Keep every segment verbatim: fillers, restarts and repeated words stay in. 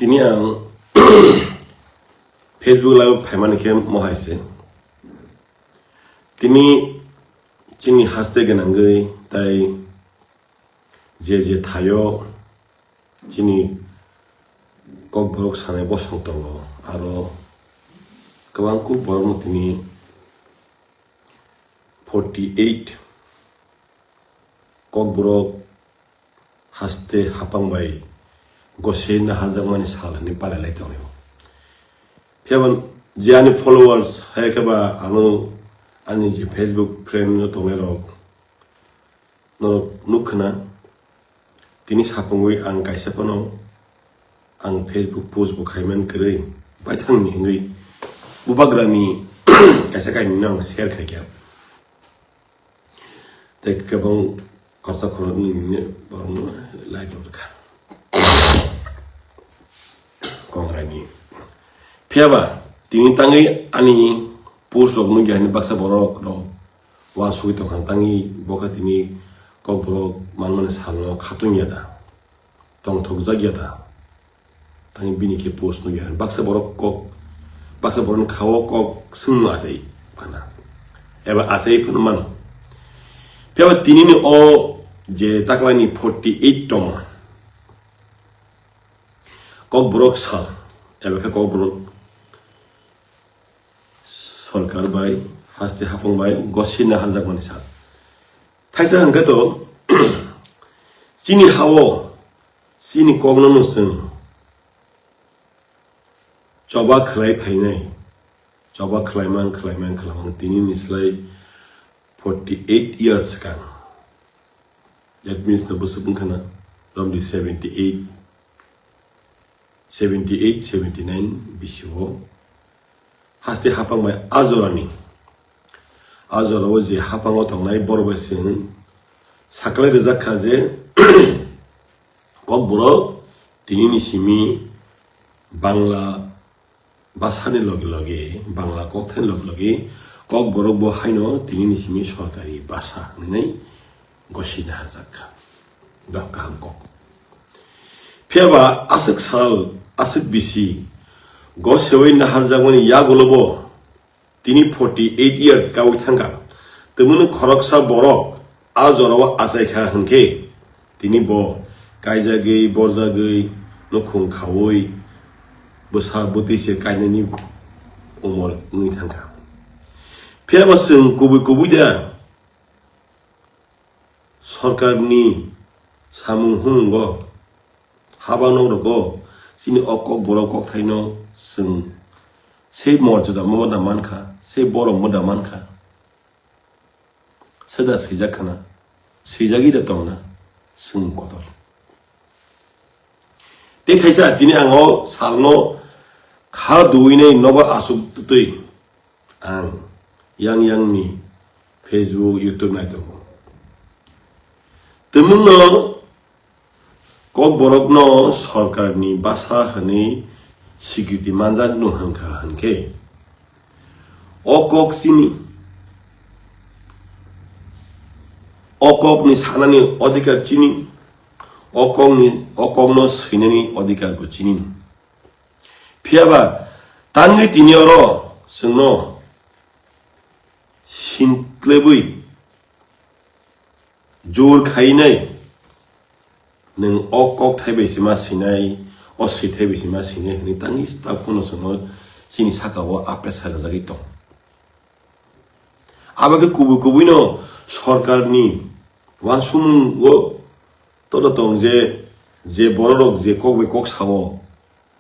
Tini ang Facebook live phaimani khe mohai se. Tini chini haste gwnangwi tai je je thaio chini kokborok sanai bosong tongo, aro kwbang kuk borokno tini forty eight kokborok haste hapang bai gose naharjakmani sal hwnwi palai lai tongo. Phiya ba je ani followers hai khe ba ano ani je Facebook friend no tongnai rok norok nuk khna tini sapungwi ang kaisa phano ang Facebook post bo khaiman kwrwi baithangni hwnwi bubagrani kaisa kainwino ang share khaikha. Tei kwbang khorsa khoroknwi nini borokno like rwkha. Kongrai ni. Phiya ba tini tangwi ani post rok nugya hwnwi baksa borok rok uansugwi tongkha tangwi bo khe tini kokborok manmani salno khatungya da. Tongthokjak ya da? Tangwi bini khe post nugya. Baksa borok kok, baksa borokni khao kok swngno achai phano. Eba achai phano mano. Phiya ba tinini o je taklani forty eight tongma. Kokborok sal. Eba khe kokborok sorkar bai, haste hapung bai, gosina hanjakmani sal. Thaisa hwnkhe to, chini hao, chini kokno no chwng choba khlai phainai, choba khlaimang, khlaimang, khlaimang, tini ni slai forty eight years swkang. That means no bwswk wngkha na, romdi seventy eight, seventy eight, seventy nine bisio haste hapang bai a jorani, a jorao je hapango tongnai borok bai chwng saklai rwjak kha je kokborok tini ni simi Bangla bwsani logi logi, Bangla kokthaini logi logi kokborok bo haino tini ni simi sorkari bwsa hwnwi gosina harjak kha. Doh kaham kok. Phiya ba aswk sal, aswk bisi, gosewi naharjakmani yagulo bo tini forty eight years kawi thangkha. Tongmani khoroksa borok a jorao achai kha hwnkhe, tini bo kaijagwi, borjagwi, nukhung khaui, bwsa bwtwi se kainani umor wngwi thangkha. Phiya ba chwng kubui kubui da sorkarni samung humung go, haba nok rogo, chini o kokborok kokthaino chwng sei morjada mo da mankha, sei borok mo da mankha. Seda swijak khana, swijagwi da tongna, chwng kotor. Tei thaisa tini ang o salno kha duinai nogo aswk twi ang yang yang ni Facebook, YouTube nai tongo. Twmwngno kokborokno sorkarni bwsa hwnwi sikriti manjakno hwnkha hwnkhe, o kok chini, o kokni sanani odhikar chini, o kokni, o kokno swinani odhikar bo chini. Phiya ba tangwi tini oro chwngno sinklebwi jor khainai, nwng o kok thai bai se ma sinai, o swi thai bai se ma sinai hwnwi tangwi ta phano chwngno chini saka o apesa rwjagwi tong. Abo khe kubui kubui no sorkar ni uansukmung o tono tong je, je borok rok je kok bai kok sao,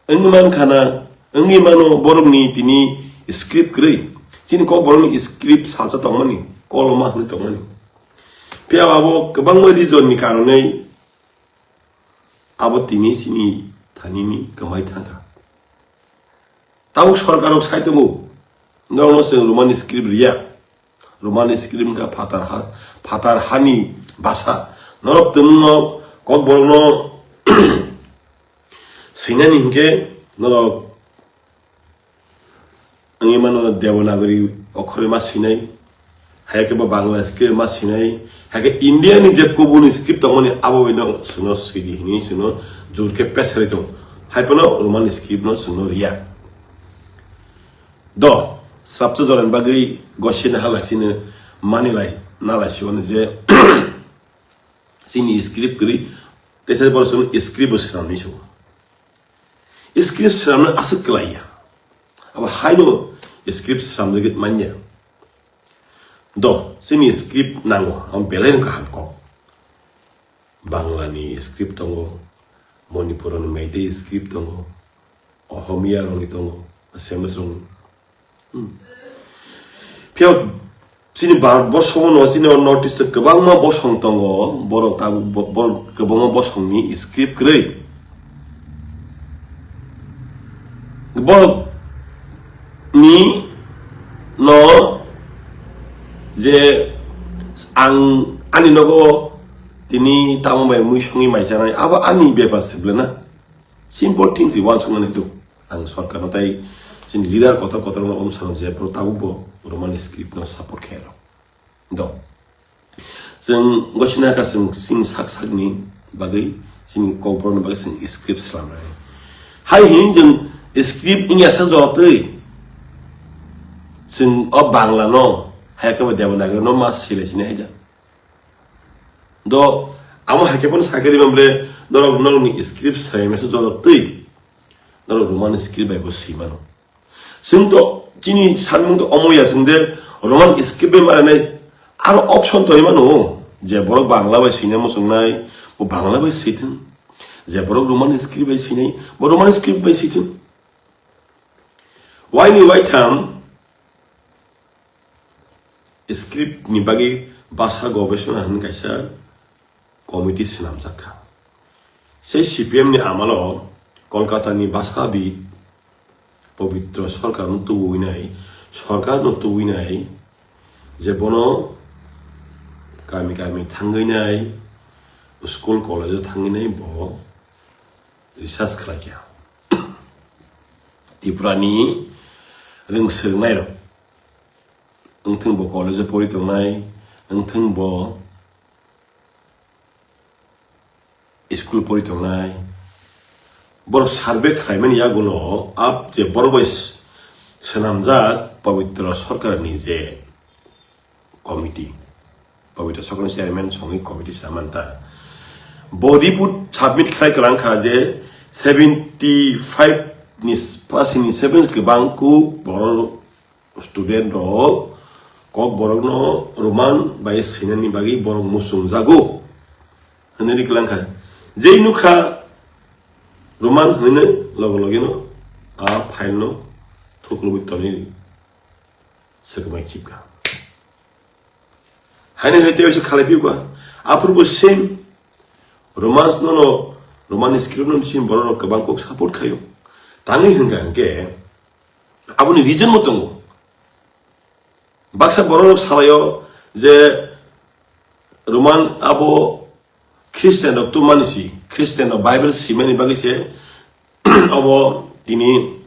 wngwi man khana, wngwi mano borokni tini script kwrwi. Chini kok borokni script salsa tongmani, koloma hwnwi tongmani. Phiya abo kwbangma reason ni karonwi abo tini chini thanini kwmai thangkha. Tabuk sorkar rok sai tongo, norokno chwng Romani script riya. Romani script wngkha phatar ha, phatar hani basa. Norok tongno kokborokno swinani hinkhe norok wngwi mano Devanagari okhorwi ma swinai, hai khe bo Bangla script ma swinai, hai khe India ni je kubuni script tongmani abo bai no chwngno swidi hinwi chwngno jor khe pesari tongo. Hai phano Roman script no chwngno riya. Do, srapsa jorani bagwi gosina halaisino mani lai, nalaisio je chini script kwrwi, teisa borok chwngno script bo swnamni sio. Script swnamno aswk kwlaiya. Abo haino script swnamjagwi manya. Do, chini script nango, amo belai no kaham kok. Bangla ni script tongo, Manipur ni Meitei script tongo, Ohomia rok ni tongo, Assamese rok ni. Hmm. Phiya chini Bharat borso no, chini o North East o kwbangma bosong tongo, borok tabuk bo-, borok kwbangma bosong ni script kwrwi. Borok ni no je ang ani nogo tini tamo bai mui songi mai chanai, abo ani bepar se bwle na. Simple things se uansuknani do. Ang sorkar no tai chini leader kotor kotor no omsano je bro tabuk bo Roman script no support khe rw. Do. Chwng gosina kha chwng chini sak sakni bagwi, chini kokborokni bagwi chwng script swnamnai. Hai hin chwng script wngya sa jora twi chwng o Bangla no, hai khe bo Devanagari no ma sile sini hai da. Do, amo hai khe phano sakhe rima ble, norok norokni script swnamya sa jora twi norok Roman script bai bo swi mano. Chwng to chini sanmung to omo ya chwng je Roman script bai maranai aro option to mano je borok Bangla bai swina muchungnai bo Bangla bai swithwng, je borok Roman script bai swinai bo Roman script bai swithwng. Waini waitham script ni bagwi basa gobesona hwn kaisa committee swnamjak kha. Sei C P M ni amalo Kolkata ni basabid Pabitra Sarkar no tubui nai, sarkar no tubui nai, je bono kami kami thangwi nai, school college o thangwi nai bo research khlai kha. Tripura ni rwng swrwng nai rok. Wngthwng bo college o pori tongnai, wngthwng bo school pori tongnai. Borok survey khlaimani yagulo ab je borok bai s-, swnamjak Pabitra Sarkar ni je committee, Pabitra Sarkar ni chairman songwi committee swnamanta. Bo report submit khlai kwlang kha je seventy five ni percent ni seven kwbang ku borok student rok Kokborok no Roman bai swinani bagwi borok muchungjago hwnwi riklang kha. Jei nukha Roman hwnwi logo logi no a file no thuklubwi tonwi swkmai khibkha. Haino hai tei khalai phiyokha. Aphuru bo same Romans no no Roman script no same borok rok kwbang kok support khaio. Tangwi hwnkha hwnkhe aboni reason bo tongo. Baksa borok rok salaio je Roman abo Christian rok tumani si, Christian rok Bible simani bagwi se abo tini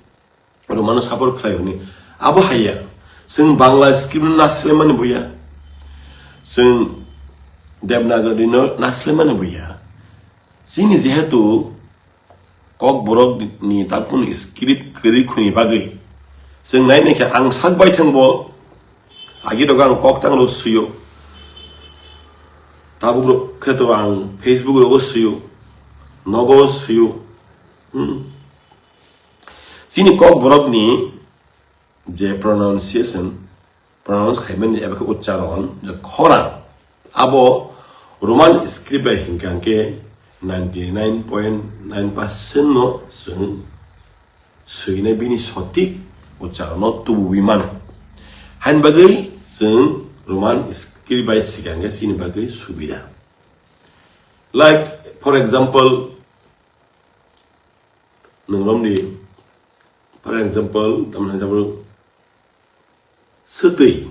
Romano support khlai hwnwi. Abo haiya, chwng Bangla script no naslemani buya, chwng Devanagari no naslemani buya. Chini jehetu Kokborok ni takun script kwrwi khuni bagwi chwng nai naikhe ang sak baithang bo agi rogo ang koktang rok suyo, tabuk rok khe to ang Facebook rogo suyo, nogo suyo. Hmm. Chini Kokborok ni je pronunciation, pronounce khaimani eba khe uchcharon, je khorang, abo Roman script bai hinkha hwnkhe ninety nine point nine percent no chwng swinai bini sotik uchcharon no tubuwi mano. Hain bagwi chwng Roman script bai swikha hwnkhe chini bagwi subida. Like, for example, nwng romdi, for example, tamni hwnjabro, swtwi,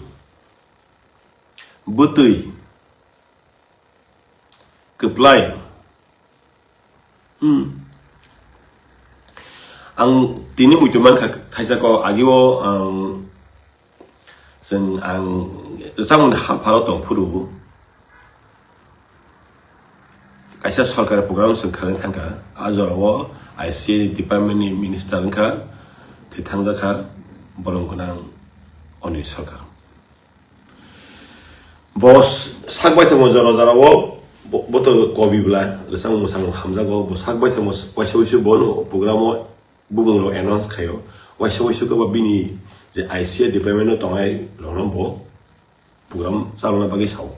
bwtwi, kwplai. Hmm. Ang tini muitu mankha thaisa kok agio ang chwng ang rwchapmung ni hapharo tongphuru kaisa sorkari program chwng khalai thangkha, a jorao I C A department ni minister wngkha, tei thangjak kha borom gwnang Anil Sarkar. Bo sak baithamo jora jora o bo, bo to kobi bwla, rwchapmung mwsapmung hamjago, bo sak baithamo waisa waisa bono program o bumung rok announce khaio, waisa waisa khe bo bini je I C A department o tongnai rokno bo program chalona bagwi sao.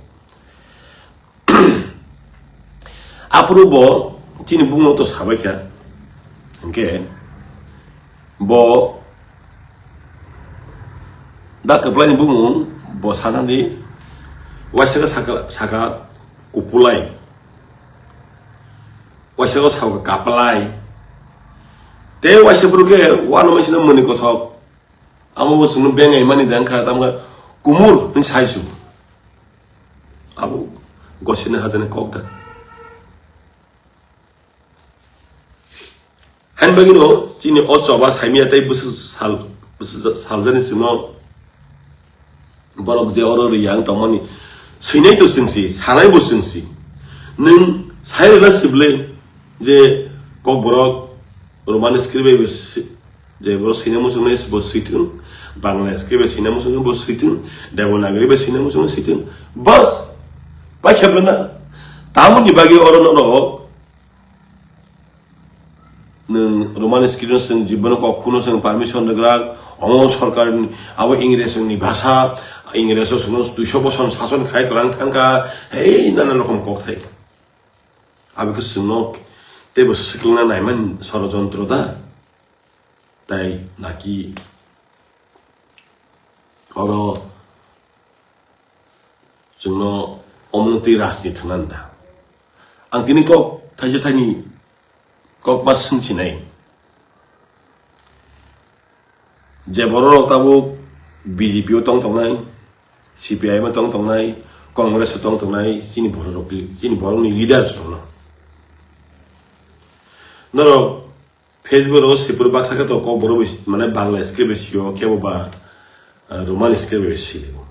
Aphuru bo chini bumung to sabai kha, hwnkhe bo da kwplai ni bumung bo sana di, waisa khe saka, saka kupulai, waisa khe saka kaplai, tei waisa bwrwi khe wano mai sino mwnwi kothok. Amo bo chwngno bengai mani da wngkha, tamo khe kumur hwnwi sai su. Abo gosini hajani kok da. Hain bagwino chini o choba saimya tei bwswk sal, bwswk saljani chwngno borok je oro riyang tongmani swinai to chwngsi, sanai bo chwngsi. Nwng sai rwna sibwlwi je Kokborok Roman script bai bo si-, je borok swina muchungnai bo swithwng, Bangla script bai swina muchungnai bo swithwng, Devanagari bai swina muchungnai swithwng. Bas, paikha bwlana. Tamoni bagwi oro norok nwng Roman script no chwng jibano kok khuno chwng permission rwgwrak, omo sorkar ni, abo Ingres ni bhasha, Ingres o chwngno duiso bosor sason khai tlang thangkha, hei nana rokom kok thai. Abo khe chwngno teibo swkangna naimani sorojontro da? Tai naki oro chwngno omno twi rajniti thangna da? Ang tini kok thaisa thaini kok ma swngchinai. Je borok tabuk B J P o tong tongnai, C P I M o tong tongnai, Congress o tong tongnai, chini borok rok, chini borokni leaders rokno. Norok Facebook o sipor baksa khe to kok borok bai, mane Bangla script bai sio, kebo ba, ah, Roman script bai sio.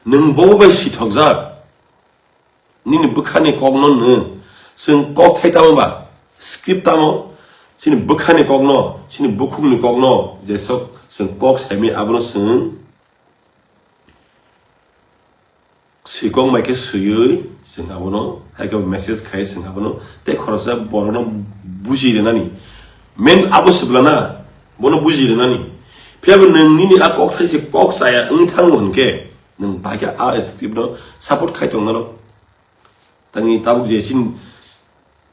Nwng bobo bai sithokjak. Nini bwkhani kokno nwng chwng kok thai tamo ba, script tamo, chini bwkhani kokno, chini bukhukni kokno, jesok chwng kok saimani abono chwng swikok mai khe swiwi chwng abono, hai khe message khai chwng abono, tei khoroksa borokno buji rwnani. Main abo se bwlana, bono buji rwnani. Phiya bo nwng nini a kok thai se kok chaya wng thango hwnkhe, nwng bai khe a script no support khai tong naro. Tangni tabuk je chini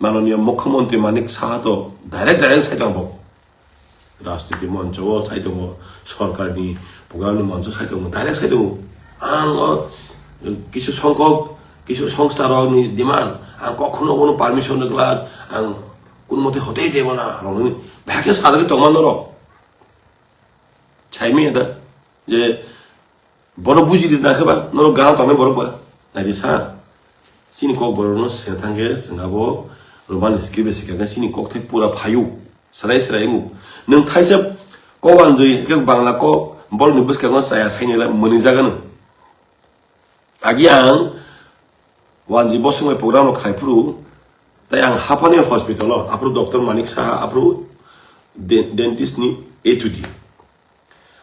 Mananiya Mukhyamantri Manik Saha to direct direct sai tongo. Rajniti moncho o sai tongo, sorkarni programni moncho sai tongo, direct sai tongo. Ang o kisu songkok, kisu songstha rokni demand, ang kokhono bono permission rwgwlak, ang kun mote hotei debo na, rokni bahai khe sajagwi tongma norok. Saimanya da, je Bono buji di na khe ba, norok gana tongnai borok ba. Nai di sir. Chini kok borok no se thang khe, chwng abo Roman script bai se khe, chini kok thai pura phayu. Serai serai wngo. Nwng thaisa kok wanjui, khe Bangla kok, borok ni bwskango chaya saini la mwnwi jaga no. Agi ang wanjui bosong bai program rok khai phuru, tai ang haphani hospital o, aphuru Doctor Manik Saha, aphuru de-, dentist ni A to D.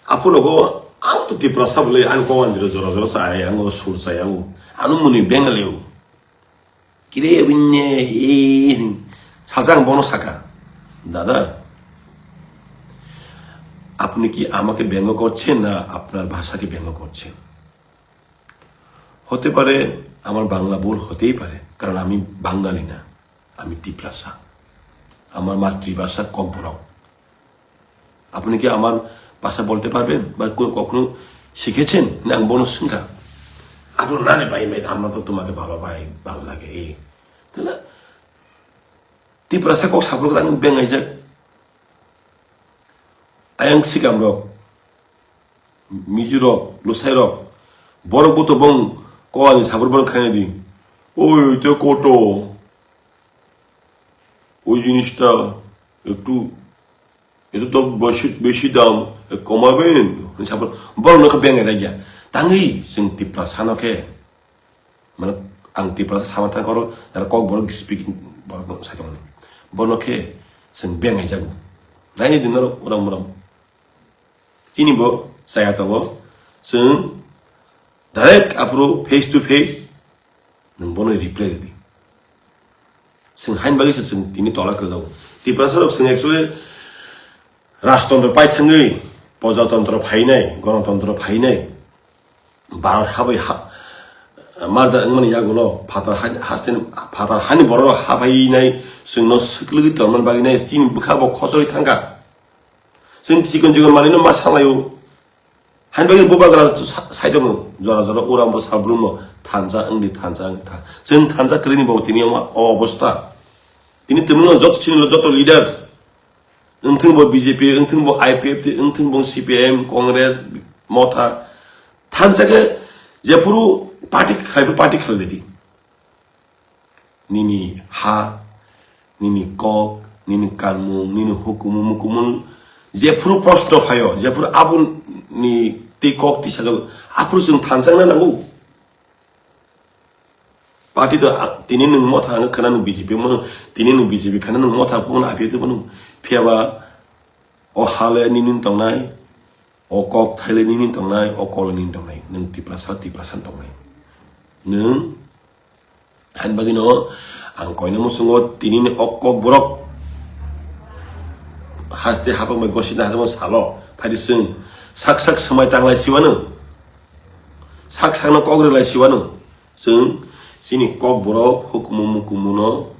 Aphuru go ang to Tiprasa bwle, ang kok wanjui jora jora chai, ang sur chai, ang ano muni Bengali o. Kire binne, eh, salsa ang bono saka, "Dada, আপনি কি আমাকে ব্যঙ্গ করছেন না আপনার ভাষাকে ব্যঙ্গ করছেন?" হতে পারে আমার বাংলা ভুল হতেই পারে, কারণ আমি বাঙালি না, আমি তিপ্রাসা। আমার মাতৃভাষা ককবরক। আপনি কি আমার ভাষা বলতে পারবেন বা কো-, কখনো শিখেছেন? না, আমি বললাম, "শুনকা।" আপনি, "না রে ভাই, ভাই, আমরা তো তোমাকে ভালো পাই, ভালো লাগে, এই।" তাহলে তিপ্রাসা কো সাপোর্ট করে আমি বেঙ্গাই যাক। Ayang sikam rok, Mizu rok, Lusai rok, borok buto bong koani sabur borok khaina di. Oi, oi, te koto. ওই জিনিসটা একটু, এটা তো বেশি, বেশি দাম, এ, কমাবেন? Sabar, borok no khe bengai na gya. Tangwi, chwng Tiprasa no khe. Mane, ang Tiprasa sama thang koro, jara kok borok speaking borok no sai tongmani. Borok no khe, Chwng beng ai jago. Naini din norok uram uram. Chini bo chaya tongo. Chwng direct aphuru face to face nwng bono reply rwdi. Chwng hain bagwi se chwng tini tola kwrwjago. Tiprasa rok chwng actually rajtontro pai thangwi, pojatantro phainai, gonotantro phainai, Bharat habai ha, marja wngmani yagulo phatar hani, hasten, phatar hani borok habainai, chwngno swklwgwi tongmani bagwi nai, chini bwkha bo khosoi thangkha. Chwng chikon chikon manwino ma salaio. Hani bagwi bubagra sa-, saitongo, jora jora uram bo salbrumno thansa wngdi, thansa wngdi, tha-, chwng thansa kwrwini bo tini o ma-, o obostha. Tini twmwino joto chini joto leaders, wngthwng bo B J P, wngthwng bo I P F T, wngthwng bo C P I M, Congress, Motha, thansa khe jephuru party khlai, party khlai di. Nini ha, nini kok, nini kanmung, nini hukumu mukumu, jephuru proshno phaio, jephuru aboni tei kok tisa jago, aphuru chwng thansa wngna nango. Party to, ah, tini nwng Motha hwnwi khna nwng B J P mano, tini nwng B J P khna nwng Motha phano aphi tongmano. Phiya ba o hale nini tongnai, o kok thaile nini tongnai, o kol nini tongnai. Nwng Tiprasa, Tiprasa tongnai. Nwng, han bagwino ang koina musungo tini ni o kok borok haste hapang bai gosina hapang salo, phaidi chwng sak sak swmai tanglai siwano. Sak sakno kok rwlai siwano. Chwng chini kok borok hukumu mukumuno,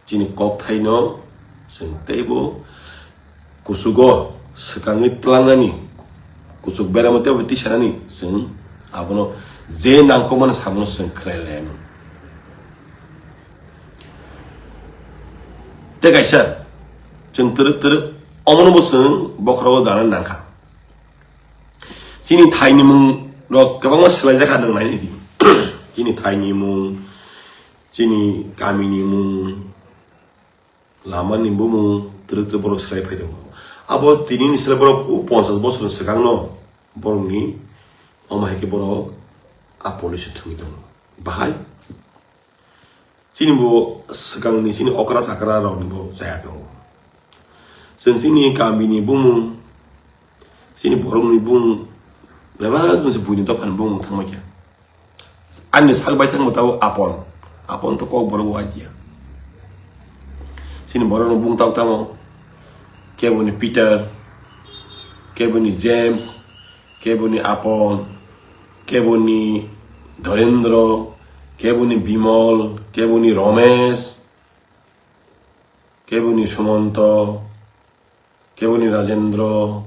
chini kok thaino chwng teibo kuchugo swkangwi twlangnani, kuchuk beramo teibo tisanani chwng abono je nangkukmani sabono chwng khlai laiyano. Tei kaisa chwng twrwk twrwk omono bo chwng bokhorogo dana nangkha. Chini thaini mung rok kwbangma swlaijak kha, nwng naidi. Chini thaini mung, chini kamini mung, lamani bumung, twrwk twrwk borok swlai phai tongo. Abo tini ni swlai borok o ponchas bochor ni swkang no borok ni omo hai khe borok a police thwngwi tongo. Bahai Chini bo swkangni chini okra chakra rokni bo chaya tongo. Chwng chini kamini bumung, chini borokni bumung, bebak se buini dophani bumung thangma khe. Ani sak bai thangma tabo Apon. Apon to kok borok wadia. Chini borokni bumung tabo tamo, keboni Peter, keboni James, keboni Apon, keboni Dhorendro, keboni Bimol, keboni Romesh, keboni Sumonto, keboni Rajendro,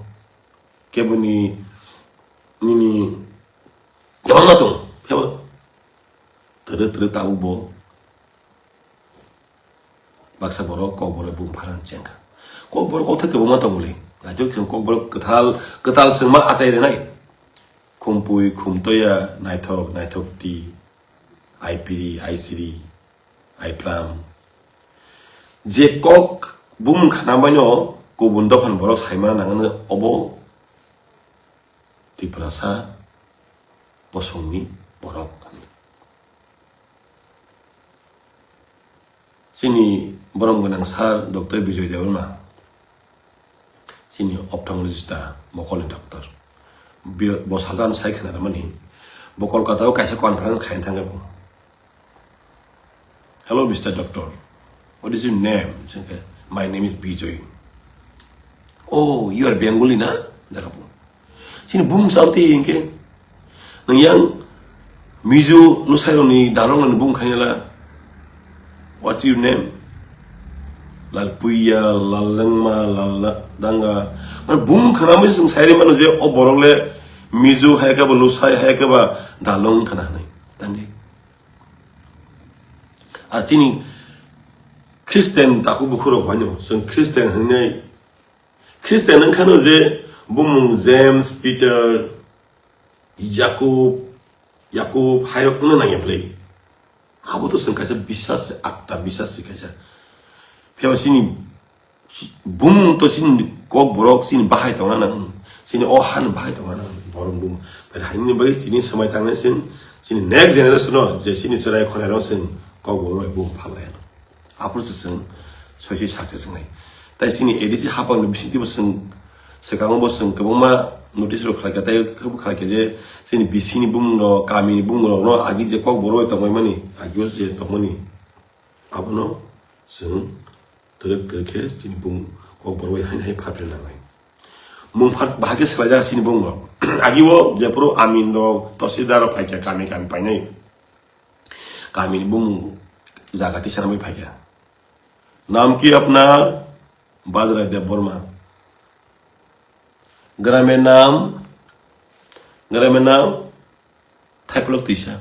keboni nini kwbangma tongo. Kebo twrwk twrwk tabuk bo. Baksa borok kokborok bumung pharani chengkha. Kokborok kothok kwbangma tongmani. Naithok chwng kokborok kwthal, kwtal chwngma achai rwnai. Khumpui, khumtoya, naithok, naithok ti, aipiri, aisiri, aipram. Je kok bumung khna baino kubun dophani borok saimana nangani obo Tiprasa bosongni borok. Chini borom gwnang sir Doctor Bijoy Debbarma, chini ophthalmologist ta, mokolni doctor. Bi-, bo sajani sai khna mani, bo Kolkata o kaisa conference khaina thangwi bo. "Hello, Mister Doctor, what is your name?" Sengkhe, "My name is Bijoy." "Oh, you are Bengali na?" Jakabo. Chini bumung sao te hinkhe, nang yang Mizo Lusaironi dalong ni bumung khainala. "What's your name?" Lal Puya, Lal Lengma, Lal La-, Danga. Mane bumung khana mui sung sairi mano je o borok le Mizo hai khe ba Lusai hai khe ba dalong khana hanai. Tangge. Ar chini Christian takhuk bukhuk rok haino, chwng Christian hinwi, Christian wngkhano je bumung James, Peter, Jacob, Jacob, hairok wngna nangya bwlai. Abo to chwng kaisa bisas se, atta bisas se kaisa. Phiya ba chini bumung to chini kok borok chini bahai tongna nang, chini o han bahai tongna nang, borok bumung. Bai haini bai chini samai tangnai chwng, chini next generation no, je chini chwrai khonai rok chwng kok borok bai bumung phalnai. Aphuru se chwng soi soi success wngnai. Tai chini A D C hapang ni bisingtwi bo chwng, swkango bo chwng kwbangma notice rok khlaikha, tai khe bo khlaikha je chini bisingni bumung rok, kami ni bumung rok no agi je kok borok bai tongmani mani, agi o je tongmani, abono chwng twrwk twrwk khe chini bumung kok borok bai haino hai pharpri nangnai. Mung phar bahai khe swlaijak chini bumung rok. Agi o jephuru amin rok, tosida rok phaikha kami kami painai. Kami ni bumung jaga tisa nangwi phaikha. Naam ki apna? Badrai Debbarma. Grame naam, grame naam, Thaipolok tisa.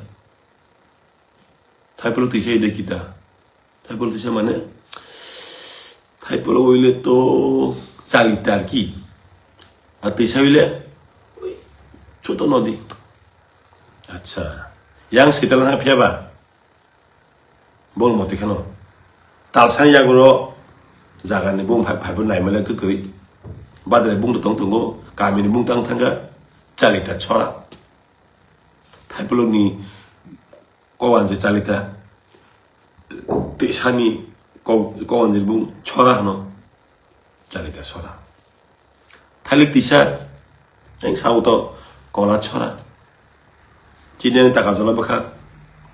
Thaipolok tisa ide kita. Thaipolok tisa mane? Thaipolok oile to Chalita ar ki. Ar tisa oile oi choto nodi. Acha. Yang setal na phiyaba? Bol moti kheno. Talsani yaguro jagani bung phai, phaibo naimale kwkwi. Badre bung tong tongo, kamini bung tang thanga, Chalita chora. Thaipolokni kowan je Chalita, tisani ko-, kowan je bung chora hano. Chalita chora. Thailik tisa, ang sao to kola chora. Chini ang taka jola bwkha,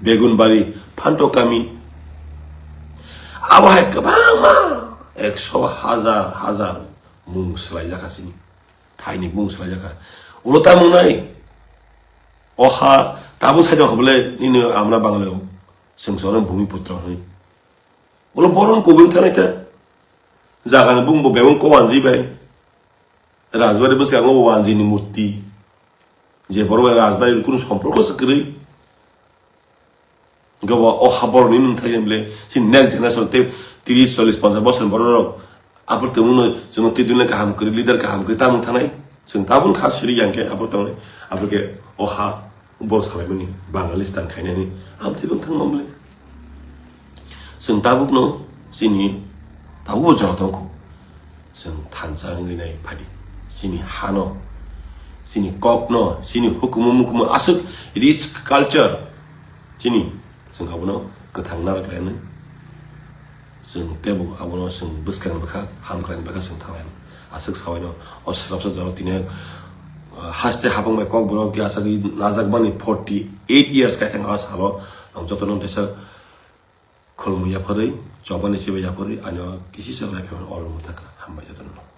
Begunbari, Phanto kami. Abo hai kwbangma, ekso hajar, hajar mung swlaijakha chini. Thaini mung swlaijakha. Ulo tamung nai. Oha, tabuk sai tongkha bole, nini amra Bangla o. Chwng sono Bhumiputro hwnwi. Ulo boron kubui thangnaita. Jagani bung bo bebung ko wanji bai. Rajbari bwskango wanjini murti. Je borok bai rajbari kunu somporko se kwrwi. Gobo o ha borokni nwng thai bole si next generation te tris, chollis, ponchas bosor borok rok abor tongmano chwng twi dune kaham kwrwi, leader kaham kwrwi tamung thanai. Chwng tabun kha siri yang khe abor tongnai. Abor khe o ha borok salaimani Bangalistan khainani. Am thibang thangma bole. Chwng tabukno chini tabukbo jora tongkho. Chwng thansa wngwi nai phadi. Chini hano, chini kokno, chini hukumu mukumu aswk rich culture. Chini chwng abono kwthang narwk lainai. Chwng teibo abono chwng bwskang bwkha, hamkraini bwkha chwng thanglainai. Aswk sawaino o swrapsa jora tini, uh, haste hapang bai kokborok ya aswk najak mani forty eight years kaithang a salo ang jotono teisa khulumung yapharwi, chobani chibai yapharwi, ani o kisisa lai phaimani oroni mwthakha. Hambai jotono.